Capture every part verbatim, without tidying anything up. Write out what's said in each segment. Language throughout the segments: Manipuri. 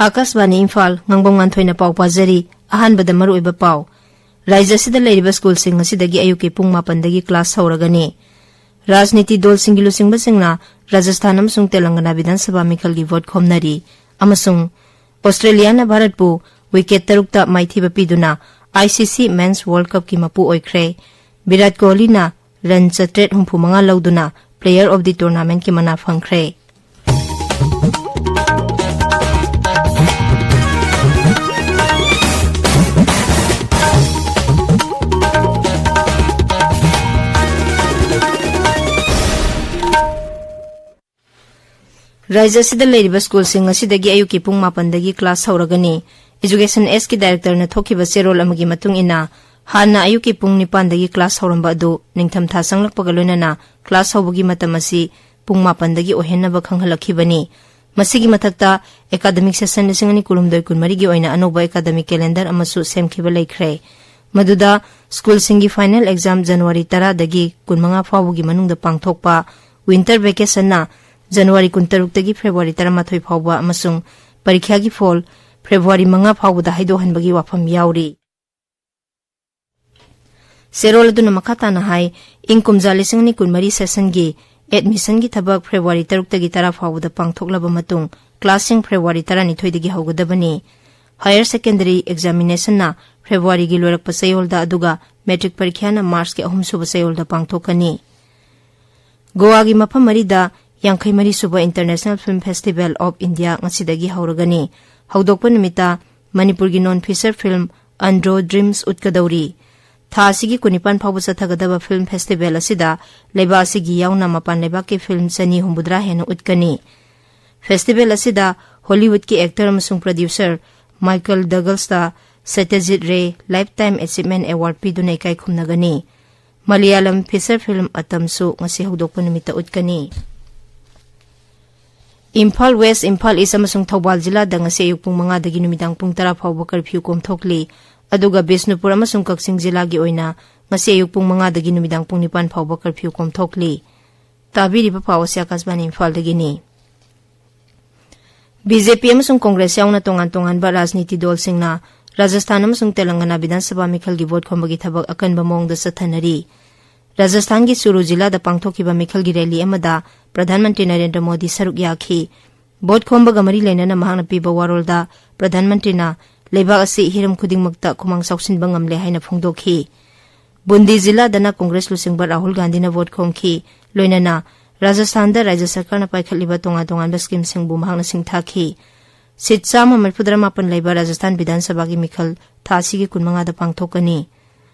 ꯑꯥꯀꯥꯁꯕꯥꯅꯤ ꯏꯝꯐꯥꯜ, ꯉꯥꯡꯕꯝ ꯉꯥꯟꯊꯣꯏꯅ ꯄꯥꯎ ꯄꯥꯖꯔꯤ꯫ ꯑꯍꯥꯟꯕꯗ ꯃꯔꯨꯑꯣꯏꯕ ꯄꯥꯎ꯫ ꯔꯥꯖ꯭ꯌ ꯑꯁꯤꯗ ꯂꯩꯔꯤꯕ ꯁ꯭ꯀꯨꯜꯁꯤꯡ ꯉꯁꯤꯗꯒꯤ ꯑꯌꯨꯛꯀꯤ ꯄꯨꯡ ꯃꯥꯄꯟꯗꯒꯤ ꯀ꯭ꯂꯥꯁ ꯍꯧꯔꯒꯅꯤ꯫ ꯔꯥꯖꯅꯤꯇꯤ ꯗꯣꯜꯁꯤꯡꯒꯤ ꯂꯨꯆꯤꯡꯕꯁꯤꯡꯅ ꯔꯥꯖꯁꯊꯥꯟ ꯑꯃꯁꯨꯡ ꯇꯦꯂꯪꯒꯅꯥ ꯕꯤꯙꯥꯟ ꯁꯚꯥ ꯃꯤꯈꯜꯒꯤ ꯚꯣꯠ ꯈꯣꯝꯅꯔꯤ꯫ ꯑꯃꯁꯨꯡ ꯑꯣꯁꯇ꯭ꯔꯦꯂꯤꯌꯥꯅ ꯚꯥꯔꯠꯄꯨ ꯋꯤꯀꯦꯠ ꯇꯔꯨꯛꯇ ꯃꯥꯏꯊꯤꯕ ꯄꯤꯗꯨꯅ ꯑꯥꯏ ꯁꯤ ꯁꯤ ꯃꯦꯟꯁ ꯋꯥꯔꯜꯗ ꯀꯞꯀꯤ ꯃꯄꯨ ꯑꯣꯏꯈ꯭ꯔꯦ꯫ ꯚꯤꯔꯥꯠ ꯀꯣꯍꯂꯤꯅ ꯔꯟ ꯆꯥꯇ꯭ꯔꯦꯠ ꯍꯨꯝꯐꯨ ꯃꯉꯥ ꯂꯧꯗꯨꯅ ꯄ꯭ꯂꯦꯌꯔ ꯑꯣꯐ ꯗꯤ ꯇꯣꯔꯅꯥꯃꯦꯟꯠꯀꯤ ꯃꯅꯥ ꯐꯪꯈ꯭ꯔꯦ꯫ ꯔꯥꯖ꯭ꯌ ꯑꯁꯤꯗ ꯂꯩꯔꯤꯕ ꯁ꯭ꯀꯨꯜꯁꯤꯡ ꯑꯁꯤꯗꯒꯤ ꯑꯌꯨꯛꯀꯤ ꯄꯨꯡ ꯃꯥꯄꯟꯗꯒꯤ ꯀ꯭ꯂꯥꯁ ꯍꯧꯔꯒꯅꯤ꯫ ꯏꯖꯨꯀꯦꯁꯟ ꯑꯦꯁꯀꯤ ꯗꯥꯏꯔꯦꯛꯇꯔꯅ ꯊꯣꯛꯈꯤꯕ ꯆꯦꯔꯣꯜ ꯑꯃꯒꯤ ꯃꯇꯨꯡ ꯏꯟꯅ, ꯍꯥꯟꯅ ꯑꯌꯨꯛꯀꯤ ꯄꯨꯡ ꯅꯤꯄꯥꯟꯗꯒꯤ ꯀ꯭ꯂꯥꯁ ꯍꯧꯔꯝꯕ ꯑꯗꯨ ꯅꯤꯡꯊꯝꯊꯥ ꯆꯪꯂꯛꯄꯒ ꯂꯣꯏꯅꯅ ꯀ꯭ꯂꯥꯁ ꯍꯧꯕꯒꯤ ꯃꯇꯝ ꯑꯁꯤ ꯄꯨꯡ ꯃꯥꯄꯟꯗꯒꯤ ꯑꯣꯏꯍꯟꯅꯕ ꯈꯪꯍꯜꯂꯛꯈꯤꯕꯅꯤ꯫ ꯃꯁꯤꯒꯤ ꯃꯊꯛꯇ, ꯑꯦꯀꯥꯗꯃꯤꯛ ꯁꯦꯁꯟ ꯂꯤꯁꯤꯡ ꯑꯅꯤ ꯀꯨꯟꯍꯨꯝꯗꯣꯏ ꯀꯨꯟꯃꯔꯤꯒꯤ ꯑꯣꯏꯅ ꯑꯅꯧꯕ ꯑꯦꯀꯥꯗꯃꯤꯛ ꯀꯦꯂꯦꯟꯗꯔ ꯑꯃꯁꯨ ꯁꯦꯝꯈꯤꯕ ꯂꯩꯈ꯭ꯔꯦ꯫ ꯃꯗꯨꯗ ꯁ꯭ꯀꯨꯜꯁꯤꯡꯒꯤ ꯐꯥꯏꯅꯦꯜ ꯑꯦꯛꯖꯥꯝ ꯖꯅꯋꯥꯔꯤ ꯇꯔꯥꯗꯒꯤ ꯀꯨꯟꯃꯉꯥ ꯐꯥꯎꯕꯒꯤ ꯃꯅꯨꯡꯗ ꯄꯥꯡꯊꯣꯛꯄ, ꯋꯤꯟꯇꯔ ꯚꯦꯀꯦꯁꯟꯅ ꯖꯅꯋꯥꯔꯤ ꯀꯨꯟꯇꯔꯨꯛꯇꯒꯤ ꯐꯦꯕ꯭ꯔꯨꯋꯥꯔꯤ ꯇꯔꯥꯃꯥꯊꯣꯏ ꯐꯥꯎꯕ ꯑꯃꯁꯨꯡ ꯄꯔꯤꯈ꯭ꯌꯥꯒꯤ ꯐꯣꯜ ꯐꯦꯕ꯭ꯔꯨꯋꯥꯔꯤ ꯃꯉꯥ ꯐꯥꯎꯕꯗ ꯍꯩꯗꯣꯛꯍꯟꯕꯒꯤ ꯋꯥꯐꯝ ꯌꯥꯎꯔꯤ꯫ ꯆꯦꯔꯣꯜ ꯑꯗꯨꯅ ꯃꯈꯥ ꯇꯥꯅ ꯍꯥꯏ, ꯏꯪ ꯀꯨꯝꯖꯥ ꯂꯤꯁꯤꯡ ꯑꯅꯤ ꯀꯨꯟꯃꯔꯤ ꯁꯦꯁꯟꯒꯤ ꯑꯦꯗꯃꯤꯁꯟꯒꯤ ꯊꯕꯛ ꯐꯦꯕ꯭ꯔꯨꯋꯥꯔꯤ ꯇꯔꯨꯛꯇꯒꯤ ꯇꯔꯥ ꯐꯥꯎꯕꯗ ꯄꯥꯡꯊꯣꯛꯂꯕ ꯃꯇꯨꯡ, ꯀ꯭ꯂꯥꯁꯁꯤꯡ ꯐꯦꯕ꯭ꯔꯨꯋꯥꯔꯤ ꯇꯔꯥꯅꯤꯊꯣꯏꯗꯒꯤ ꯍꯧꯒꯗꯕꯅꯤ꯫ ꯍꯥꯌꯔ ꯁꯦꯀꯦꯟꯗꯔꯤ ꯑꯦꯛꯖꯥꯃꯤꯅꯦꯁꯟꯅ ꯐꯦꯕ꯭ꯔꯨꯋꯥꯔꯤꯒꯤ ꯂꯣꯏꯔꯛꯄ ꯆꯌꯣꯜꯗ, ꯑꯗꯨꯒ ꯃꯦꯇ꯭ꯔꯤꯛ ꯄꯔꯤꯈ꯭ꯌꯥꯅ ꯃꯥꯔꯆꯀꯤ ꯑꯍꯨꯝꯁꯨꯕ ꯆꯌꯣꯜꯗ ꯄꯥꯡꯊꯣꯛꯀꯅꯤ꯫ ꯒꯣꯋꯥꯒꯤ ꯃꯐꯝ ꯃꯔꯤꯗ ꯌꯥꯡꯈꯩ ꯃꯔꯤ ꯁꯨꯕ International Film Festival of India ꯉꯁꯤꯗꯒꯤ ꯍꯧꯔꯒꯅꯤ꯫ ꯍꯧꯗꯣꯛꯄ ꯅꯨꯃꯤꯠꯇ ꯃꯅꯤꯄꯨꯔꯒꯤ ꯅꯣꯟ ꯐꯤꯆꯔ ꯐꯤꯜꯝ ꯑꯟꯗ꯭ꯔꯣ ꯗ꯭ꯔꯤꯝꯁ ꯎꯠꯀꯗꯧꯔꯤ꯫ ꯊꯥ ꯑꯁꯤꯒꯤ ꯀꯨꯟꯅꯤꯄꯥꯟ ꯐꯥꯎꯕ ꯆꯠꯊꯒꯗꯕ ꯐꯤꯜꯝ ꯐꯦꯁꯇꯤꯚꯦꯜ ꯑꯁꯤꯗ ꯂꯩꯕꯥꯛ ꯑꯁꯤꯒꯤ ꯌꯥꯎꯅ ꯃꯄꯥꯟ ꯂꯩꯕꯥꯛꯀꯤ ꯐꯤꯜꯝ ꯆꯅꯤ ꯍꯨꯝꯐꯨꯇꯔꯥ ꯍꯦꯟꯅ ꯎꯠꯀꯅꯤ꯫ ꯐꯦꯁꯇꯤꯚꯦꯜ ꯑꯁꯤꯗ ꯍꯣꯂꯤꯋꯨꯗꯀꯤ ꯑꯦꯛꯇꯔ ꯑꯃꯁꯨꯡ ꯄ꯭ꯔꯗ꯭ꯌꯨꯁꯔ ꯃꯥꯏꯀꯜ ꯗꯒꯜꯁꯇ ꯁꯇ꯭ꯌꯖꯤꯠ ꯔꯦ ꯂꯥꯏꯐ ꯇꯥꯏꯝ ꯑꯦꯆꯤꯚꯃꯦꯟ ꯑꯦꯋꯥꯔꯗ ꯄꯤꯗꯨꯅ ꯏꯀꯥꯏ ꯈꯨꯝꯅꯒꯅꯤ꯫ ꯃꯂꯌꯥꯂꯝ ꯐꯤꯆꯔ ꯐꯤꯜꯝ ꯑꯇꯝꯁꯨ ꯉꯁꯤ ꯍꯧꯗꯣꯛꯄ ꯅꯨꯃꯤꯠꯇ ꯎꯠꯀꯅꯤ꯫ ꯏꯝꯐꯥꯜ ꯋꯦꯁ, ꯏꯝꯐꯥꯜ ꯏꯁ ꯑꯃꯁꯨꯡ ꯊꯧꯕꯥꯜ ꯖꯤꯂꯥꯗ ꯉꯁꯤ ꯑꯌꯨꯛ ꯄꯨꯡ ꯃꯉꯥꯗꯒꯤ ꯅꯨꯃꯤꯗꯥꯡ ꯄꯨꯡ ꯇꯔꯥ ꯐꯥꯎꯕ ꯀꯔꯐ꯭ꯌꯨ ꯀꯣꯝꯊꯣꯛꯂꯤ꯫ ꯑꯗꯨꯒ ꯕꯤꯁꯅꯨꯄꯨꯔ ꯑꯃꯁꯨꯡ ꯀꯛꯆꯤꯡ ꯖꯤꯂꯥꯒꯤ ꯑꯣꯏꯅ ꯉꯁꯤ ꯑꯌꯨꯛ ꯄꯨꯡ ꯃꯉꯥꯗꯒꯤ ꯅꯨꯃꯤꯗꯥꯡ ꯄꯨꯡ ꯅꯤꯄꯥꯟ ꯐꯥꯎꯕ ꯀꯔꯐ꯭ꯌꯨ ꯀꯣꯝꯊꯣꯛꯂꯤ꯫ ꯇꯥꯕꯤꯔꯤꯕ ꯄꯥꯎ ꯑꯁꯤ ꯑꯥꯀꯥꯁꯕꯥꯅꯤ ꯏꯝꯐꯥꯜꯗꯒꯤꯅꯤ꯫ ꯕꯤ ꯖꯦ ꯄꯤ ꯑꯃꯁꯨꯡ ꯀꯣꯡꯒ꯭ꯔꯦꯁ ꯌꯥꯎꯅ ꯇꯣꯉꯥꯟ ꯇꯣꯉꯥꯟꯕ ꯔꯥꯖꯅꯤꯇꯤ ꯗꯣꯜꯁꯤꯡꯅ ꯔꯥꯖꯁꯊꯥꯟ ꯑꯃꯁꯨꯡ ꯇꯦꯂꯪꯒꯅꯥ ꯕꯤꯙꯥꯟ ꯁꯚꯥ ꯃꯤꯈꯜꯒꯤ ꯚꯣꯠ ꯈꯣꯝꯕꯒꯤ ꯊꯕꯛ ꯑꯀꯟꯕ ꯃꯑꯣꯡꯗ ꯆꯠꯊꯅꯔꯤ꯫ ꯔꯥꯖꯁꯊꯥꯟꯒꯤ ꯆꯨꯔꯨ ꯖꯤꯂꯥꯗ ꯄꯥꯡꯊꯣꯛꯈꯤꯕ ꯃꯤꯈꯜꯒꯤ ꯔꯦꯂꯤ ꯑꯃꯗ ꯄ꯭ꯔꯙꯥꯟ ꯃꯟꯇ꯭ꯔꯤ ꯅꯔꯦꯟꯗ꯭ꯔ ꯃꯣꯗꯤ ꯁꯔꯨꯛ ꯌꯥꯈꯤ꯫ ꯚꯣꯠ ꯈꯣꯝꯕꯒ ꯃꯔꯤ ꯂꯩꯅꯅ ꯃꯍꯥꯛꯅ ꯄꯤꯕ ꯋꯥꯔꯣꯜꯗ ꯄ꯭ꯔꯙꯥꯟ ꯃꯟꯇ꯭ꯔꯤꯅ ꯂꯩꯕꯥꯛ ꯑꯁꯤ ꯍꯤꯔꯝ ꯈꯨꯗꯤꯡꯃꯛꯇ ꯈꯨꯃꯥꯡ ꯆꯥꯎꯁꯤꯟꯕ ꯉꯝꯂꯦ ꯍꯥꯏꯅ ꯐꯣꯡꯗꯣꯛꯈꯤ꯫ ꯕꯨꯟꯗꯤ ꯖꯤꯂꯥꯗꯅ ꯀꯣꯡꯒ꯭ꯔꯦꯁ ꯂꯨꯆꯤꯡꯕ ꯔꯥꯍꯨꯜ ꯒꯥꯟꯙꯤꯅ ꯚꯣꯠ ꯈꯣꯝꯈꯤ꯫ ꯂꯣꯏꯅꯅ ꯔꯥꯖꯁꯊꯥꯟꯗ ꯔꯥꯖ꯭ꯌ ꯁꯔꯀꯥꯔꯅ ꯄꯥꯏꯈꯠꯂꯤꯕ ꯇꯣꯉꯥꯟ ꯇꯣꯉꯥꯟꯕ ꯁ꯭ꯀꯤꯝꯁꯤꯡꯕꯨ ꯃꯍꯥꯛꯅ ꯁꯤꯡꯊꯥꯈꯤ꯫ ꯁꯤꯠ ꯆꯥꯝꯃ ꯃꯔꯤꯐꯨꯇꯔꯥ ꯃꯥꯄꯟ ꯂꯩꯕ ꯔꯥꯖꯁꯊꯥꯟ ꯕꯤꯙꯥꯟ ꯁꯚꯥꯒꯤ ꯃꯤꯈꯜ ꯊꯥ ꯑꯁꯤꯒꯤ ꯀꯨꯟꯃꯉꯥꯗ ꯄꯥꯡꯊꯣꯛꯀꯅꯤ꯫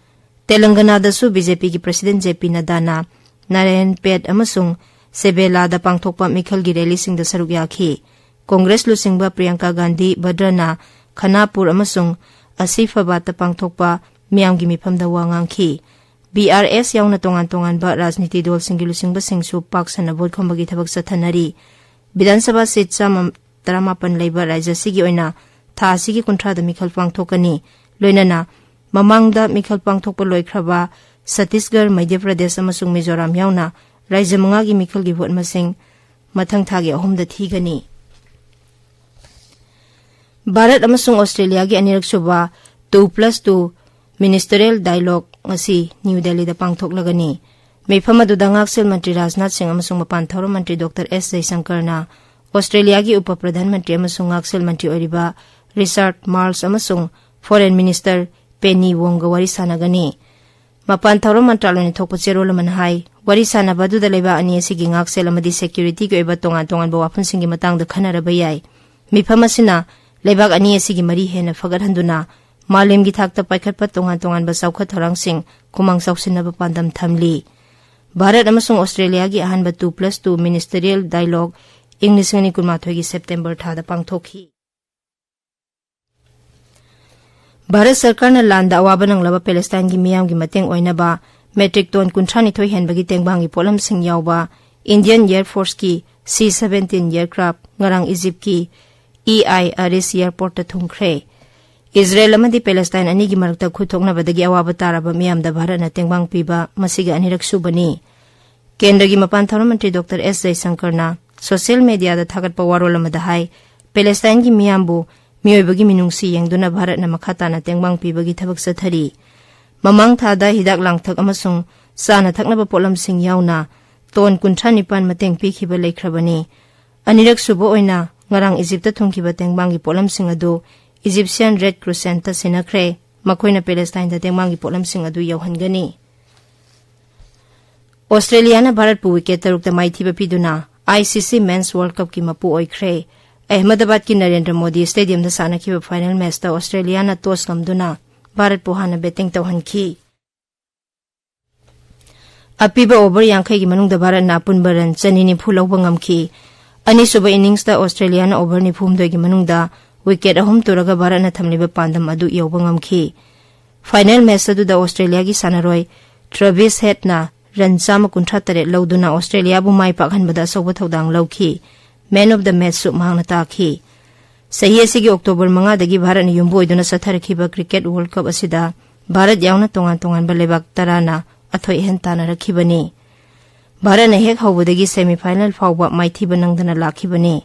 ꯇꯦꯂꯪꯒꯅꯥꯗꯁꯨ ꯕꯤ ꯖꯦ ꯄꯤꯒꯤ ꯄ꯭ꯔꯁꯤꯗꯦꯟ ꯖꯦ ꯄꯤ ꯅꯗꯥꯅ ꯅꯥꯔꯥꯌꯟꯄꯦꯠ ꯑꯃꯁꯨꯡ ꯁꯦꯕꯦꯂꯥꯗ ꯄꯥꯡꯊꯣꯛꯄ ꯃꯤꯈꯜꯒꯤ ꯔꯦꯂꯤꯁꯤꯡꯗ ꯁꯔꯨꯛ ꯌꯥꯈꯤ꯫ ꯀꯣꯡꯒ꯭ꯔꯦꯁ ꯂꯨꯆꯤꯡꯕ ꯄ꯭ꯔꯤꯌꯥꯡꯀꯥ ꯒꯥꯟꯙꯤ ꯚꯗ꯭ꯔꯅ ꯈꯅꯥꯄꯨꯔ ꯑꯃꯁꯨꯡ ꯑꯁꯤꯐꯥꯕꯥꯗꯇ ꯄꯥꯡꯊꯣꯛꯄ ꯃꯤꯌꯥꯝꯒꯤ ꯃꯤꯐꯝꯗ ꯋꯥ ꯉꯥꯡꯈꯤ꯫ ꯕꯤ ꯑꯥꯔ ꯑꯦꯁ ꯌꯥꯎꯅ ꯇꯣꯉꯥꯟ ꯇꯣꯉꯥꯟꯕ ꯔꯥꯖꯅꯤꯇꯤ ꯗꯣꯜꯁꯤꯡꯒꯤ ꯂꯨꯆꯤꯡꯕꯁꯤꯡꯁꯨ ꯄꯥꯛ ꯁꯟꯅ ꯚꯣꯠ ꯈꯣꯝꯕꯒꯤ ꯊꯕꯛ ꯆꯠꯊꯅꯔꯤ꯫ ꯕꯤꯙꯥꯟ ꯁꯚꯥ ꯁꯤꯠ ꯆꯥꯝꯃ ꯇꯔꯥꯃꯥꯄꯟ ꯂꯩꯕ ꯔꯥꯖ꯭ꯌ ꯑꯁꯤꯒꯤ ꯑꯣꯏꯅ ꯊꯥ ꯑꯁꯤꯒꯤ ꯀꯨꯟꯊ꯭ꯔꯥꯗ ꯃꯤꯈꯜ ꯄꯥꯡꯊꯣꯛꯀꯅꯤ꯫ ꯂꯣꯏꯅꯅ ꯃꯃꯥꯡꯗ ꯃꯤꯈꯜ ꯄꯥꯡꯊꯣꯛꯄ ꯂꯣꯏꯈ꯭ꯔꯕ ꯁꯠꯇꯤꯁꯒꯔ, ꯃꯙ꯭ꯌ ꯄ꯭ꯔꯗꯦꯁ ꯑꯃꯁꯨꯡ ꯃꯤꯖꯣꯔꯥꯝ ꯌꯥꯎꯅ ꯔꯥꯖ꯭ꯌ ꯃꯉꯥꯒꯤ ꯃꯤꯈꯜꯒꯤ ꯚꯣꯠ ꯃꯁꯤꯡ ꯃꯊꯪ ꯊꯥꯒꯤ ꯑꯍꯨꯝꯗ ꯊꯤꯒꯅꯤ꯫ ꯚꯥꯔꯠ ꯑꯃꯁꯨꯡ ꯑꯣꯁꯇ꯭ꯔꯦꯂꯤꯌꯥꯒꯤ ꯑꯅꯤꯔꯛꯁꯨꯕ two plus two ministerial dialogue ꯉꯁꯤ ꯅ꯭ꯌꯨ ꯗꯦꯜꯂꯤꯗ ꯄꯥꯡꯊꯣꯛꯂꯒꯅꯤ꯫ ꯃꯤꯐꯝ ꯑꯗꯨꯗ ꯉꯥꯛꯁꯦꯜ ꯃꯟꯇ꯭ꯔꯤ ꯔꯥꯖꯅꯥꯊ ꯁꯤꯡ ꯑꯃꯁꯨꯡ ꯃꯄꯥꯟ ꯊꯧꯔꯝ ꯃꯟꯇ꯭ꯔꯤ ꯗꯣꯛꯇꯔ ꯑꯦꯁ ꯖꯌꯁꯪꯀꯔꯅ ꯑꯣꯁꯇ꯭ꯔꯦꯂꯤꯌꯥꯒꯤ ꯎꯄ ꯄ꯭ꯔꯙꯥꯟ ꯃꯟꯇ꯭ꯔꯤ ꯑꯃꯁꯨꯡ ꯉꯥꯛꯁꯦꯜ ꯃꯟꯇ꯭ꯔꯤ ꯑꯣꯏꯔꯤꯕ ꯔꯤꯆꯥꯔꯗ ꯃꯥꯔꯜꯁ ꯑꯃꯁꯨꯡ ꯐꯣꯔꯦꯟ ꯃꯤꯅꯤꯁꯇꯔ ꯄꯦꯅꯤ ꯋꯣꯡꯒ ꯋꯥꯔꯤ ꯁꯥꯟꯅꯒꯅꯤ꯫ ꯃꯄꯥꯟ ꯊꯧꯔꯝ ꯃꯟꯇ꯭ꯔꯥꯂꯣꯏꯅ ꯊꯣꯛꯄ ꯆꯦꯔꯣꯜ ꯑꯃꯅ ꯍꯥꯏ, ꯋꯥꯔꯤ ꯁꯥꯟꯅꯕ ꯑꯗꯨꯗ ꯂꯩꯕꯥꯛ ꯑꯅꯤ ꯑꯁꯤꯒꯤ ꯉꯥꯛꯁꯦꯜ ꯑꯃꯗꯤ ꯁꯦꯀ꯭ꯌꯨꯔꯤꯇꯤꯒꯤ ꯑꯣꯏꯕ ꯇꯣꯉꯥꯟ ꯇꯣꯉꯥꯟꯕ ꯋꯥꯐꯝꯁꯤꯡꯒꯤ ꯃꯇꯥꯡꯗ ꯈꯟꯅꯔꯕ ꯌꯥꯏ꯫ ꯃꯤꯐꯝ ꯑꯁꯤꯅ ꯂꯩꯕꯥꯛ ꯑꯅꯤ ꯑꯁꯤꯒꯤ ꯃꯔꯤ ꯍꯦꯟꯅ ꯐꯒꯠꯍꯟꯗꯨꯅ ꯃꯥꯂꯦꯝꯒꯤ ꯊꯥꯛꯇ ꯄꯥꯏꯈꯠꯄ ꯇꯣꯉꯥꯟ ꯇꯣꯉꯥꯟꯕ ꯆꯥꯎꯈꯠ ꯊꯧꯔꯥꯡꯁꯤꯡ ꯈꯨꯃꯥꯡ ꯆꯥꯎꯁꯤꯟꯅꯕ ꯄꯥꯟꯗꯝ ꯊꯝꯂꯤ꯫ ꯚꯥꯔꯠ ꯑꯃꯁꯨꯡ ꯑꯣꯁꯇ꯭ꯔꯦꯂꯤꯌꯥꯒꯤ ꯑꯍꯥꯟꯕ two plus two ministerial dialogue ꯏꯪ ꯂꯤꯁꯤꯡ ꯑꯅꯤ ꯀꯨꯟꯃꯥꯊꯣꯏꯒꯤ ꯁꯦꯞꯇꯦꯝꯕꯔ ꯊꯥꯗ ꯄꯥꯡꯊꯣꯛꯈꯤ꯫ ꯚꯥꯔꯠ ꯁꯔꯀꯥꯔꯅ ꯂꯥꯟꯗ ꯑꯋꯥꯕ ꯅꯪꯂꯕ ꯄꯦꯂꯦꯁꯇꯥꯏꯟꯒꯤ ꯃꯤꯌꯥꯝꯒꯤ ꯃꯇꯦꯡ ꯑꯣꯏꯅꯕ metric ton ꯀꯨꯟꯊ꯭ꯔꯥꯅꯤꯊꯣꯏ ꯍꯦꯟꯕꯒꯤ ꯇꯦꯡꯕꯥꯡꯒꯤ ꯄꯣꯠꯂꯝꯁꯤꯡ ꯌꯥꯎꯕ Indian Air Forceꯀꯤ C seventeen aircraft ꯉꯔꯥꯡ ꯏꯖꯤꯞꯀꯤ ꯏ ꯑꯥꯏ ꯑꯔꯤꯁ airportꯇ ꯊꯨꯡꯈ꯭ꯔꯦ꯫ ꯏꯖꯔꯦꯜ ꯑꯃꯗꯤ ꯄꯦꯂꯦꯁꯇꯥꯏꯟ ꯑꯅꯤꯒꯤ ꯃꯔꯛꯇ ꯈꯨꯠ ꯊꯣꯛꯅꯕꯗꯒꯤ ꯑꯋꯥꯕ ꯇꯥꯔꯕ ꯃꯤꯌꯥꯝꯗ ꯚꯥꯔꯠꯅ ꯇꯦꯡꯕꯥꯡ ꯄꯤꯕ ꯃꯁꯤꯒꯤ ꯑꯅꯤꯔꯛ ꯁꯨꯕꯅꯤ꯫ ꯀꯦꯟꯗ꯭ꯔꯒꯤ ꯃꯄꯥꯟ ꯊꯧꯔꯝ ꯃꯟꯇ꯭ꯔꯤ ꯗꯣꯛꯇꯔ ꯑꯦꯁ ꯖꯌꯁꯪꯀꯔꯅ social mediaꯗ ꯊꯥꯒꯠꯄ ꯋꯥꯔꯣꯜ ꯑꯃꯗ ꯍꯥꯏ, ꯄꯦꯂꯦꯁꯇꯥꯏꯟꯒꯤ ꯃꯤꯌꯥꯝꯕꯨ ꯃꯤꯑꯣꯏꯕꯒꯤ ꯃꯤꯅꯨꯡꯁꯤ ꯌꯦꯡꯗꯨꯅ ꯚꯥꯔꯠꯅ ꯃꯈꯥ ꯇꯥꯅ ꯇꯦꯡꯕꯥꯡ ꯄꯤꯕꯒꯤ ꯊꯕꯛ ꯆꯠꯊꯔꯤ꯫ ꯃꯃꯥꯡ ꯊꯥꯗ ꯍꯤꯗꯥꯛ ꯂꯥꯡꯊꯛ ꯑꯃꯁꯨꯡ ꯆꯥꯅ ꯊꯛꯅꯕ ꯄꯣꯠꯂꯝꯁꯤꯡ ꯌꯥꯎꯅ ꯇꯣꯟ ꯀꯨꯟꯊ꯭ꯔꯥ ꯅꯤꯄꯥꯟ ꯃꯇꯦꯡ ꯄꯤꯈꯤꯕ ꯂꯩꯈ꯭ꯔꯕꯅꯤ꯫ ꯑꯅꯤꯔꯛ ꯁꯨꯕ ꯑꯣꯏꯅ ꯉꯔꯥꯡ ꯏꯖꯤꯞꯇ ꯊꯨꯡꯈꯤꯕ ꯇꯦꯡꯕꯥꯡꯒꯤ ꯄꯣꯠꯂꯝꯁꯤꯡ ꯑꯗꯨ Egyptian Red Crescentꯇ ꯁꯤꯟꯅꯈ꯭ꯔꯦ꯫ ꯃꯈꯣꯏꯅ ꯄꯦꯂꯦꯁꯇꯥꯏꯟꯗ ꯇꯦꯡꯕꯥꯡꯒꯤ ꯄꯣꯠꯂꯝꯁꯤꯡ ꯑꯗꯨ ꯌꯧꯍꯟꯒꯅꯤ꯫ ꯑꯣꯁꯇ꯭ꯔꯦꯂꯤꯌꯥꯅ ꯚꯥꯔꯠꯄꯨ ꯋꯤꯀꯦꯠ ꯇꯔꯨꯛꯇ ꯃꯥꯏꯊꯤꯕ ꯄꯤꯗꯨꯅ ICC Men's World Cupꯀꯤ ꯃꯄꯨ ꯑꯣꯏꯈ꯭ꯔꯦ꯫ ꯑꯍꯃꯗꯥꯕꯥꯗꯀꯤ ꯅꯔꯦꯟꯗ꯭ꯔ ꯃꯣꯗꯤ ꯁ꯭ꯇꯦꯗꯤꯌꯝꯗ ꯁꯥꯟꯅꯈꯤꯕ ꯐꯥꯏꯅꯦꯜ ꯃꯦꯆꯇ ꯑꯣꯁꯇ꯭ꯔꯦꯂꯤꯌꯥꯅ ꯇꯣꯁ ꯉꯝꯗꯨꯅ ꯚꯥꯔꯠꯄꯨ ꯍꯥꯟꯅ ꯕꯦꯇꯤꯡ ꯇꯧꯍꯟꯈꯤ꯫ ꯑꯄꯤꯕ ꯑꯣꯚꯔ ꯌꯥꯡꯈꯩꯒꯤ ꯃꯅꯨꯡꯗ ꯚꯥꯔꯠꯅ ꯑꯄꯨꯟꯕ ꯔꯟ ꯆꯅꯤ ꯅꯤꯐꯨ ꯂꯧꯕ ꯉꯝꯈꯤ꯫ ꯑꯅꯤꯁꯨꯕ ꯏꯅꯤꯡꯁꯇ ꯑꯣꯁꯇ꯭ꯔꯦꯂꯤꯌꯥꯅ ꯑꯣꯚꯔ ꯅꯤꯐꯨ ꯍꯨꯝꯗꯣꯏꯒꯤ ꯃꯅꯨꯡꯗ ꯋꯤꯀꯦꯠ ꯑꯍꯨꯝ ꯇꯨꯔꯒ ꯚꯥꯔꯠꯅ ꯊꯝꯂꯤꯕ ꯄꯥꯟꯗꯝ ꯑꯗꯨ ꯌꯧꯕ ꯉꯝꯈꯤ꯫ ꯐꯥꯏꯅꯦꯜ ꯃꯦꯆ ꯑꯗꯨꯗ ꯑꯣꯁꯇ꯭ꯔꯦꯂꯤꯌꯥꯒꯤ ꯁꯥꯟꯅꯔꯣꯏ ꯇ꯭ꯔꯥꯚꯤꯁ ꯍꯦꯠꯅ ꯔꯟ ꯆꯥꯝꯃ ꯀꯨꯟꯊ꯭ꯔꯥ ꯇꯔꯦꯠ ꯂꯧꯗꯨꯅ ꯑꯣꯁꯇ꯭ꯔꯦꯂꯤꯌꯥꯕꯨ ꯃꯥꯏ ꯄꯥꯛꯍꯟꯕꯗ ꯑꯆꯧꯕ ꯊꯧꯗꯥꯡ ꯂꯧꯈꯤ꯫ Man of the Matchꯁꯨ ꯃꯍꯥꯛꯅ ꯇꯥꯈꯤ꯫ ꯆꯍꯤ ꯑꯁꯤꯒꯤ ꯑꯣꯛꯇꯣꯕꯔ ꯃꯉꯥꯗꯒꯤ ꯚꯥꯔꯠꯅ ꯌꯨꯝꯕꯨ ꯑꯣꯏꯗꯨꯅ ꯆꯠꯊꯔꯛꯈꯤꯕ ꯀ꯭ꯔꯤꯀꯦꯠ ꯋꯥꯔꯜꯗ ꯀꯞ ꯑꯁꯤꯗ ꯚꯥꯔꯠ ꯌꯥꯎꯅ ꯇꯣꯉꯥꯟ ꯇꯣꯉꯥꯟꯕ ꯂꯩꯕꯥꯛ ꯇꯔꯥꯅ ꯑꯊꯣꯏ ꯑꯍꯦꯟ ꯇꯥꯟꯅꯔꯛꯈꯤꯕꯅꯤ꯫ ꯚꯥꯔꯠꯅ ꯍꯦꯛ ꯍꯧꯕꯗꯒꯤ ꯁꯦꯃꯤꯐꯥꯏꯅꯦꯜ ꯐꯥꯎꯕ ꯃꯥꯏꯊꯤꯕ ꯅꯪꯗꯅ ꯂꯥꯛꯈꯤꯕꯅꯤ꯫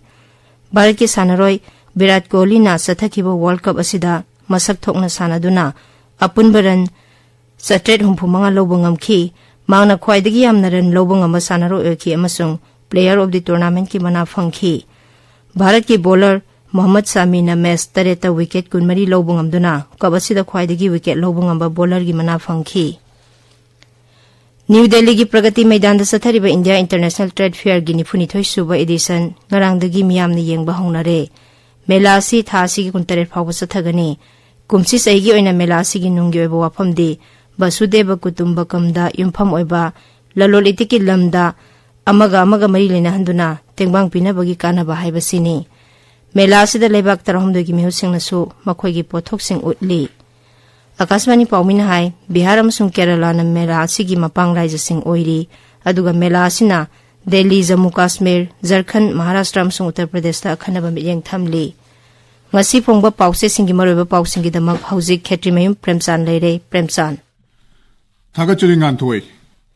ꯚꯥꯔꯠꯀꯤ ꯁꯥꯟꯅꯔꯣꯏ ꯚꯤꯔꯥꯠ ꯀꯣꯍꯂꯤꯅ ꯆꯠꯊꯈꯤꯕ ꯋꯥꯔꯜꯗ ꯀꯞ ꯑꯁꯤꯗ ꯃꯁꯛ ꯊꯣꯛꯅ ꯁꯥꯟꯅꯗꯨꯅ ꯑꯄꯨꯟꯕ ꯔꯟ ꯆꯥꯇ꯭ꯔꯦꯠ ꯍꯨꯝꯐꯨ ꯃꯉꯥ ꯂꯧꯕ ꯉꯝꯈꯤ꯫ ꯃꯍꯥꯛꯅ ꯈ꯭ꯋꯥꯏꯗꯒꯤ ꯌꯥꯝꯅ ꯔꯟ ꯂꯧꯕ ꯉꯝꯕ ꯁꯥꯟꯅꯔꯣꯏ ꯑꯣꯏꯈꯤ ꯑꯃꯁꯨꯡ Player of the Tournamentꯀꯤ ꯃꯅꯥ ꯐꯪꯈꯤ꯫ ꯚꯥꯔꯠꯀꯤ ꯕꯣꯂꯔ ꯃꯣꯍꯝꯃꯗ ꯁꯥꯃꯤꯅ ꯃꯦꯆ ꯇꯔꯦꯠꯇ ꯋꯤꯀꯦꯠ ꯀꯨꯟꯃꯔꯤ ꯂꯧꯕ ꯉꯝꯗꯨꯅ ꯀꯞ ꯑꯁꯤꯗ ꯈ꯭ꯋꯥꯏꯗꯒꯤ ꯋꯤꯀꯦꯠ ꯂꯧꯕ ꯉꯝꯕ ꯕꯣꯂꯔꯒꯤ ꯃꯅꯥ ꯐꯪꯈꯤ꯫ ꯅ꯭ꯌꯨ ꯗꯦꯜꯂꯤꯒꯤ ꯄ꯭ꯔꯒꯇꯤ ꯃꯩꯗꯥꯟꯗ ꯆꯠꯊꯔꯤꯕ ꯏꯟꯗꯤꯌꯥ ꯏꯟꯇꯔꯅꯦꯁꯅꯦꯜ ꯇ꯭ꯔꯦꯗ ꯐꯤꯌꯔꯒꯤ ꯅꯤꯐꯨꯅꯤꯊꯣꯏ ꯁꯨꯕ ꯑꯦꯗꯤꯁꯟ ꯉꯔꯥꯡꯗꯒꯤ ꯃꯤꯌꯥꯝꯅ ꯌꯦꯡꯕ ꯍꯧꯅꯔꯦ꯫ ꯃꯦꯂꯥ ꯑꯁꯤ ꯊꯥ ꯑꯁꯤꯒꯤ ꯀꯨꯟꯇꯔꯦꯠ ꯐꯥꯎꯕ ꯆꯠꯊꯒꯅꯤ꯫ ꯀꯨꯝꯁꯤ ꯆꯍꯤꯒꯤ ꯑꯣꯏꯅ ꯃꯦꯂꯥ ꯑꯁꯤꯒꯤ ꯅꯨꯡꯒꯤ ꯑꯣꯏꯕ ꯋꯥꯐꯝꯗꯤ ꯕꯁꯨꯗꯦꯕ ꯀꯨꯇꯨꯝꯕꯀꯝꯗ ꯌꯨꯝꯐꯝ ꯑꯣꯏꯕ ꯂꯂꯣꯟ ꯏꯇꯤꯛꯀꯤ ꯂꯝꯗ ꯑꯃꯒ ꯑꯃꯒ ꯃꯔꯤ ꯂꯩꯅꯍꯟꯗꯨꯅ ꯇꯦꯡꯕꯥꯡ ꯄꯤꯅꯕꯒꯤ ꯀꯥꯟꯅꯕ ꯍꯥꯏꯕꯁꯤꯅꯤ꯫ ꯃꯦꯂꯥ ꯑꯁꯤꯗ ꯂꯩꯕꯥꯛ ꯇꯔꯥꯍꯨꯝꯗꯣꯏꯒꯤ ꯃꯤꯍꯨꯠꯁꯤꯡꯅꯁꯨ ꯃꯈꯣꯏꯒꯤ ꯄꯣꯠꯊꯣꯛꯁꯤꯡ ꯎꯠꯂꯤ꯫ ꯑꯀꯥꯁꯕꯥꯅꯤ ꯄꯥꯎꯃꯤꯅ ꯍꯥꯏ, ꯕꯤꯍꯥꯔ ꯑꯃꯁꯨꯡ ꯀꯦꯔꯂꯥꯅ ꯃꯦꯂꯥ ꯑꯁꯤꯒꯤ ꯃꯄꯥꯡ ꯔꯥꯏꯖꯁꯤꯡ ꯑꯣꯏꯔꯤ, ꯑꯗꯨꯒ ꯃꯦꯂꯥ ꯑꯁꯤꯅ ꯗꯦꯜꯂꯤ, ꯖꯝꯃꯨ ꯀꯥꯁꯃꯤꯔ, ꯖꯔꯈꯟꯗ, ꯃꯍꯥꯔꯥꯁꯇ꯭ꯔ ꯑꯃꯁꯨꯡ ꯎꯠꯇꯔ ꯄ꯭ꯔꯗꯦꯁꯇ ꯑꯈꯟꯅꯕ ꯃꯤꯠꯌꯦꯡ ꯊꯝꯂꯤ꯫ ꯉꯁꯤ ꯐꯣꯡꯕ ꯄꯥꯎꯆꯦꯁꯤꯡꯒꯤ ꯃꯔꯨꯑꯣꯏꯕ ꯄꯥꯎꯁꯤꯡꯒꯤꯗꯃꯛ ꯍꯧꯖꯤꯛ ꯈꯦꯇ꯭ꯔꯤꯃꯌꯨꯝ ꯄ꯭ꯔꯦꯝꯆꯥꯟ ꯂꯩꯔꯦ꯫ ꯄ꯭ꯔꯦꯝꯆꯥꯟ꯫ ꯊꯥꯒꯠꯆꯔꯤ ꯉꯥꯟꯊꯣꯏ꯫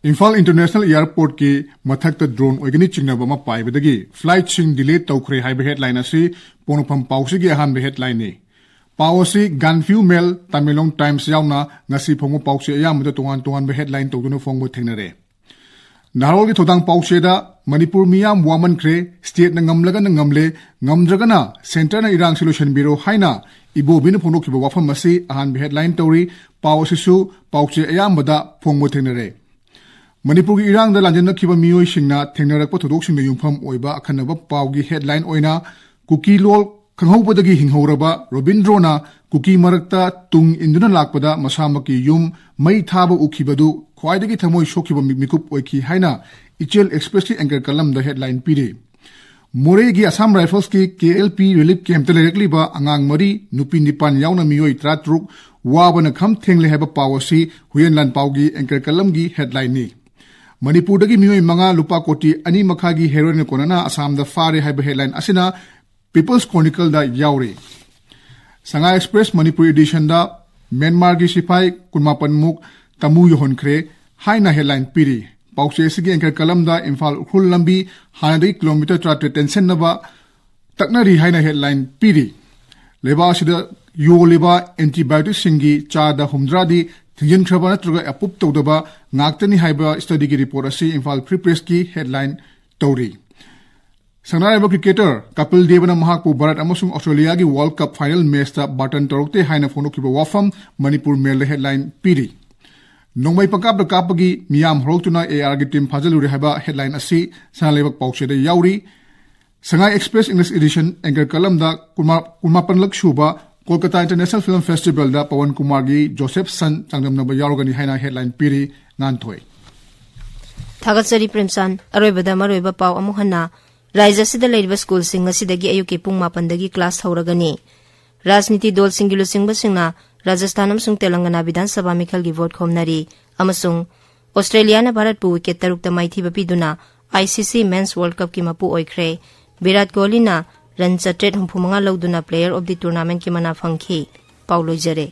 ꯏꯝꯐꯥꯜ ꯏꯟꯇꯔꯅꯦꯁꯅꯦꯜ ꯑꯦꯌꯥꯔꯄꯣꯔꯠꯀꯤ ꯃꯊꯛꯇ ꯗ꯭ꯔꯣꯟ ꯑꯣꯏꯒꯅꯤ ꯆꯤꯡꯅꯕ ꯑꯃ ꯄꯥꯏꯕꯗꯒꯤ ꯐ꯭ꯂꯥꯏꯠꯁꯤꯡ ꯗꯤꯂꯦ ꯇꯧꯈ꯭ꯔꯦ ꯍꯥꯏꯕ ꯍꯦꯗꯂꯥꯏꯟ ꯑꯁꯤ ꯄꯣꯛꯅꯐꯝ ꯄꯥꯎꯁꯤꯒꯤ ꯑꯍꯥꯟꯕ ꯍꯦꯗꯂꯥꯏꯟꯅꯤ꯫ ꯄꯥꯎ ꯑꯁꯤ ꯒꯥꯟꯐꯤꯌꯨ ꯃꯦꯜ, ꯇꯃꯦꯡꯂꯣꯡ ꯇꯥꯏꯝꯁ ꯌꯥꯎꯅ ꯉꯁꯤ ꯐꯣꯡꯕ ꯄꯥꯎꯆꯦ ꯑꯌꯥꯝꯕꯗ ꯇꯣꯉꯥꯟ ꯇꯣꯉꯥꯟꯕ ꯍꯦꯗꯂꯥꯏꯟ ꯇꯧꯗꯨꯅ ꯐꯣꯡꯕ ꯊꯦꯡꯅꯔꯦ꯫ ꯅꯍꯥꯔꯣꯜꯒꯤ ꯊꯧꯗꯥꯡ ꯄꯥꯎꯆꯦꯗ ꯃꯅꯤꯄꯨꯔ ꯃꯤꯌꯥꯝ ꯋꯥꯃꯟꯈ꯭ꯔꯦ, ꯁ꯭ꯇꯦꯠꯅ ꯉꯝꯂꯒꯅ ꯉꯝꯂꯦ, ꯉꯝꯗ꯭ꯔꯒꯅ ꯁꯦꯟꯇꯔꯅ ꯏꯔꯥꯡꯁꯤ ꯂꯣꯏꯁꯤꯟꯕꯤꯔꯣ ꯍꯥꯏꯅ ꯏꯕꯣꯕꯤꯅ ꯐꯣꯡꯗꯣꯛꯈꯤꯕ ꯋꯥꯐꯝ ꯑꯁꯤ ꯑꯍꯥꯟꯕ ꯍꯦꯗꯂꯥꯏꯟ ꯇꯧꯔꯤ꯫ ꯄꯥꯎ ꯑꯁꯤꯁꯨ ꯄꯥꯎꯆꯦ ꯑꯌꯥꯝꯕꯗ ꯐꯣꯡꯕ ꯊꯦꯡꯅꯔꯦ꯫ ꯃꯅꯤꯄꯨꯔꯒꯤ ꯏꯔꯥꯡꯗ ꯂꯥꯟꯖꯟꯅꯈꯤꯕ ꯃꯤꯑꯣꯏꯁꯤꯡꯅ ꯊꯦꯡꯅꯔꯛꯄ ꯊꯧꯗꯣꯛꯁꯤꯡꯗ ꯌꯨꯝꯐꯝ ꯑꯣꯏꯕ ꯑꯈꯟꯅꯕ ꯄꯥꯎꯒꯤ ꯍꯦꯗꯂꯥꯏꯟ ꯑꯣꯏꯅ ꯀꯨꯀꯤ ꯂꯣꯜ ꯈꯪꯍꯧꯕꯗꯒꯤ ꯍꯤꯡꯍꯧꯔꯕ ꯔꯣꯕꯤꯟꯗ꯭ꯔꯣꯅ ꯀꯨꯀꯤ ꯃꯔꯛꯇ ꯇꯨꯡ ꯏꯟꯗꯨꯅ ꯂꯥꯛꯄꯗ ꯃꯁꯥꯃꯛꯀꯤ ꯌꯨꯝ ꯃꯩ ꯊꯥꯕ ꯎꯈꯤꯕꯗꯨ ꯈ꯭ꯋꯥꯏꯗꯒꯤ ꯊꯃꯣꯏ ꯁꯣꯛꯈꯤꯕ ꯃꯤ-, ꯃꯤꯀꯨꯞ ꯑꯣꯏꯈꯤ ꯍꯥꯏꯅ ꯏꯆꯦꯜ ꯑꯦꯛꯁꯄ꯭ꯔꯦꯁꯀꯤ ꯑꯦꯡꯀꯔ ꯀꯂꯝꯗ ꯍꯦꯗꯂꯥꯏꯟ ꯄꯤꯔꯤ꯫ ꯃꯣꯔꯦꯒꯤ ꯑꯁꯥꯝ ꯔꯥꯏꯐꯜꯁꯀꯤ ꯀꯦ ꯑꯦꯜ ꯄꯤ ꯔꯤꯂꯤꯐ ꯀꯦꯝꯞꯇ ꯂꯩꯔꯛꯂꯤꯕ ꯑꯉꯥꯡ ꯃꯔꯤ, ꯅꯨꯄꯤ ꯅꯤꯄꯥꯟ ꯌꯥꯎꯅ ꯃꯤꯑꯣꯏ ꯇꯔꯥꯇꯔꯨꯛ ꯋꯥꯕꯅ ꯈꯝ ꯊꯦꯡꯂꯦ ꯍꯥꯏꯕ ꯄꯥꯎ ꯑꯁꯤ ꯍꯨꯏꯌꯦꯟ ꯂꯥꯟꯄꯥꯎꯒꯤ ꯑꯦꯡꯀꯔ ꯀꯂꯝꯒꯤ ꯍꯦꯗꯂꯥꯏꯟꯅꯤ꯫ ꯃꯅꯤꯄꯨꯔꯗꯒꯤ ꯃꯤꯑꯣꯏ ꯃꯉꯥ ꯂꯨꯄꯥ ꯀꯣꯇꯤ ꯑꯅꯤ ꯃꯈꯥꯏꯒꯤ ꯍꯦꯔꯣꯏꯟ ꯀꯣꯟꯅꯅ ꯑꯁꯥꯝꯗ ꯐꯥꯔꯦ ꯍꯥꯏꯕ ꯍꯦꯗꯂꯥꯏꯟ ꯑꯁꯤꯅ ꯄꯤꯄꯜꯁ ꯀ꯭ꯔꯣꯅꯤꯀꯜꯗ ꯌꯥꯎꯔꯤ꯫ ꯁꯉꯥꯏ ꯑꯦꯛꯁꯄ꯭ꯔꯦꯁ ꯃꯅꯤꯄꯨꯔ ꯏꯗꯤꯁꯟꯗ ꯃ꯭ꯌꯥꯟꯃꯥꯔꯒꯤ ꯁꯤꯐꯥꯏ ꯀꯨꯟꯃꯥꯄꯟ ꯃꯨꯛ ꯇꯥꯃꯨ ꯌꯧꯍꯟꯈ꯭ꯔꯦ ꯍꯥꯏꯅ ꯍꯦꯗꯂꯥꯏꯟ ꯄꯤꯔꯤ꯫ ꯄꯥꯎꯆꯦ ꯑꯁꯤꯒꯤ ꯑꯦꯡꯀꯔ ꯀꯂꯝꯗ ꯏꯝꯐꯥꯜ ꯎꯈ꯭ꯔꯨꯜ ꯂꯝꯕꯤ ꯍꯥꯟꯅꯗꯒꯤ ꯀꯤꯂꯣꯃꯤꯇꯔ ꯇꯔꯥꯇꯔꯦꯠ ꯇꯦꯟꯁꯤꯟꯅꯕ ꯇꯛꯅꯔꯤ ꯍꯥꯏꯅ ꯍꯦꯗꯂꯥꯏꯟ ꯄꯤꯔꯤ꯫ ꯂꯩꯕꯥꯛ ꯑꯁꯤꯗ ꯌꯣꯜꯂꯤꯕ ꯑꯦꯟꯇꯤꯕꯥꯌꯣꯇꯤꯛꯁꯤꯡꯒꯤ ꯆꯥꯗ ꯍꯨꯝꯗ꯭ꯔꯥꯗꯤ ꯊꯤꯡꯖꯤꯟꯈ꯭ꯔꯕ ꯅꯠꯇ꯭ꯔꯒ ꯑꯦꯄ꯭ꯔꯨꯞ ꯇꯧꯗꯕ ꯉꯥꯛꯇꯅꯤ ꯍꯥꯏꯕ ꯁ꯭ꯇꯗꯤꯒꯤ ꯔꯤꯄꯣꯔꯠ ꯑꯁꯤ ꯏꯝꯐꯥꯜ ꯐ꯭ꯔꯤ ꯄ꯭ꯔꯦꯁꯀꯤ ꯍꯦꯗꯂꯥꯏꯟ ꯇꯧꯔꯤ꯫ ꯁꯛꯅꯥꯏꯔꯕ ꯀ꯭ꯔꯤꯀꯦꯇꯔ ꯀꯄꯤꯜ ꯗꯦꯕꯅ ꯃꯍꯥꯛꯄꯨ ꯚꯥꯔꯠ ꯑꯃꯁꯨꯡ ꯑꯣꯁꯇ꯭ꯔꯦꯂꯤꯌꯥꯒꯤ ꯋꯥꯔꯜꯗ ꯀꯞ ꯐꯥꯏꯅꯦꯜ ꯃꯦꯆꯇ ꯕꯥꯔꯇꯟ ꯇꯧꯔꯛꯇꯦ ꯍꯥꯏꯅ ꯐꯣꯡꯗꯣꯛꯈꯤꯕ ꯋꯥꯐꯝ ꯃꯅꯤꯄꯨꯔ ꯃꯦꯜꯗ ꯍꯦꯗꯂꯥꯏꯟ ꯄꯤꯔꯤ꯫ ꯅꯣꯡꯃꯩ ꯄꯪꯀꯥꯞꯇ ꯀꯥꯞꯄꯒꯤ ꯃꯤꯌꯥꯝ ꯍꯧꯔꯛꯇꯨꯅ ꯑꯦ ꯑꯥꯔꯒꯤ ꯇꯤꯝ ꯐꯥꯖꯤꯜꯂꯨꯔꯦ ꯍꯥꯏꯕ ꯍꯦꯗꯂꯥꯏꯟ ꯑꯁꯤ ꯁꯅꯥ ꯂꯩꯕꯥꯛ ꯄꯥꯎꯆꯦꯗ ꯌꯥꯎꯔꯤ꯫ ꯁꯉꯥꯏ ꯑꯦꯛꯁꯄ꯭ꯔꯦꯁ ꯏꯪꯂꯤꯁ ꯏꯗꯤꯁꯟ ꯑꯦꯡꯀꯔ ꯀꯂꯝꯗ ꯀꯨꯟꯃꯥ-, ꯀꯨꯟꯃꯥꯄꯟꯂꯛ ꯁꯨꯕ ꯀꯣꯜꯀꯇꯥ ꯏꯟꯇꯔꯅꯦꯁꯅꯦꯜ ꯐꯤꯜꯝ ꯐꯦꯁꯇꯤꯚꯦꯜꯗ ꯄꯋꯟ ꯀꯨꯃꯥꯔꯒꯤ ꯖꯣꯁꯦꯐ ꯁꯟ ꯆꯥꯡꯗꯝꯅꯕ ꯌꯥꯎꯔꯒꯅꯤ ꯍꯥꯏꯅ ꯍꯦꯗꯂꯥꯏꯟ ꯄꯤꯔꯤ꯫ ꯉꯥꯟꯊꯣꯏ꯫ ꯊꯥꯒꯠꯆꯔꯤ ꯄ꯭ꯔꯦꯝꯆꯥꯟ꯫ ꯑꯔꯣꯏꯕꯗ ꯃꯔꯨꯑꯣꯏꯕ ꯄꯥꯎ ꯑꯃꯨꯛ ꯍꯟꯅ꯫ ꯔꯥꯖ꯭ꯌ ꯑꯁꯤꯗ ꯂꯩꯔꯤꯕ ꯁ꯭ꯀꯨꯜꯁꯤꯡ ꯉꯁꯤꯗꯒꯤ ꯑꯌꯨꯛꯀꯤ ꯄꯨꯡ ꯃꯥꯄꯟꯗꯒꯤ ꯀ꯭ꯂꯥꯁ ꯍꯧꯔꯒꯅꯤ꯫ ꯔꯥꯖꯅꯤꯇꯤ ꯗꯜꯁꯤꯡꯒꯤ ꯂꯨꯆꯤꯡꯕꯁꯤꯡꯅ ꯔꯥꯖꯁꯊꯥꯟ ꯑꯃꯁꯨꯡ ꯇꯦꯂꯪꯒꯅꯥ ꯕꯤꯙꯥꯟ ꯁꯚꯥ ꯃꯤꯈꯜꯒꯤ ꯚꯣꯠ ꯈꯣꯝꯅꯔꯤ ꯑꯃꯁꯨꯡ ꯑꯣꯁꯇ꯭ꯔꯦꯂꯤꯌꯥꯅ ꯚꯥꯔꯠꯄꯨ ꯋꯤꯀꯦꯠ ꯇꯔꯨꯛꯇ ꯃꯥꯏꯊꯤꯕ ꯄꯤꯗꯨꯅ ꯑꯥꯏ ꯁꯤ ꯁꯤ ꯃꯦꯟꯁ ꯋꯥꯔꯜꯗ ꯀꯞꯀꯤ ꯃꯄꯨ ꯑꯣꯏꯈ꯭ꯔꯦ꯫ ꯚꯤꯔꯥꯠ ꯀꯣꯍꯂꯤꯅ ꯔꯟ ꯆꯥꯇ꯭ꯔꯦꯠ ꯍꯨꯝꯐꯨ ꯃꯉꯥ ꯂꯧꯗꯨꯅ Player of the Tournamentꯀꯤ ꯃꯅꯥ ꯐꯪꯈꯤ꯫ ꯄꯥꯎ ꯂꯣꯏꯖꯔꯦ꯫